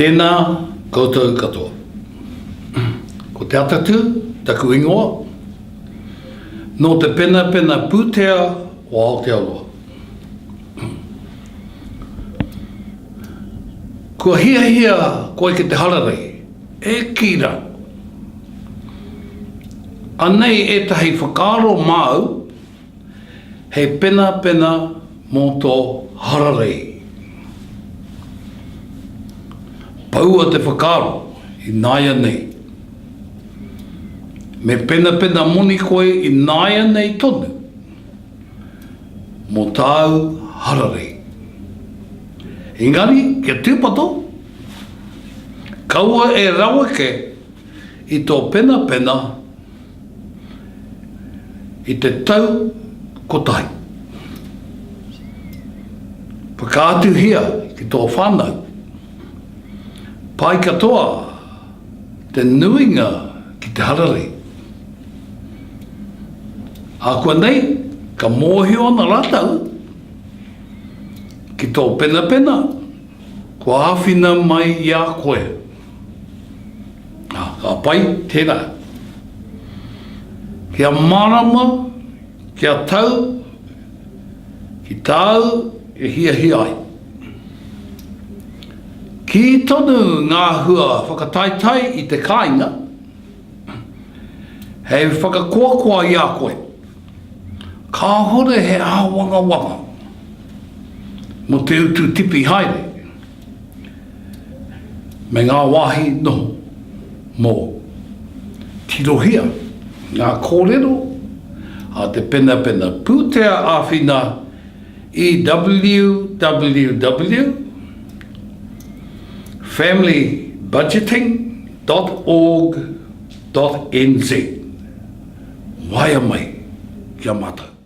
Tēnā koutou katoa. Ko Te Atatū taku ingoa, nō te penapena pūtea o Aotearoa. Kua hiahia koe ki te hararei, e kī rā. Anei ētahi whakaaro māu hei penapena mō tō hararei. Poua te whakaaro ināianei. Me penapena moni koe ināianei tonu mō tāu hararei. Engari, kia tūpato, kaua e raweke i tō penapena I te tau kotahi. Whakaatuhia ki tō whānau. Pai katoa te nuinga ki te hararei. Ākuanei ka mōhio ana rātou ki tō penapena kua āwhina mai i a koe. Ā, ka pai tērā. Kia mārama, kia tau ki tāu e hiahia ai. Kī tonu ngā hua whakataetae i te kāinga hei whakakoakoa i a koe. Kāhore he āwangawanga mō te utu tipi haere. Me ngā wāhi noho mō. Tirohia ngā kōrero a te penapena pūtea āwhina i www familybudgeting dot org dot nz. Waea mai ki a mātou.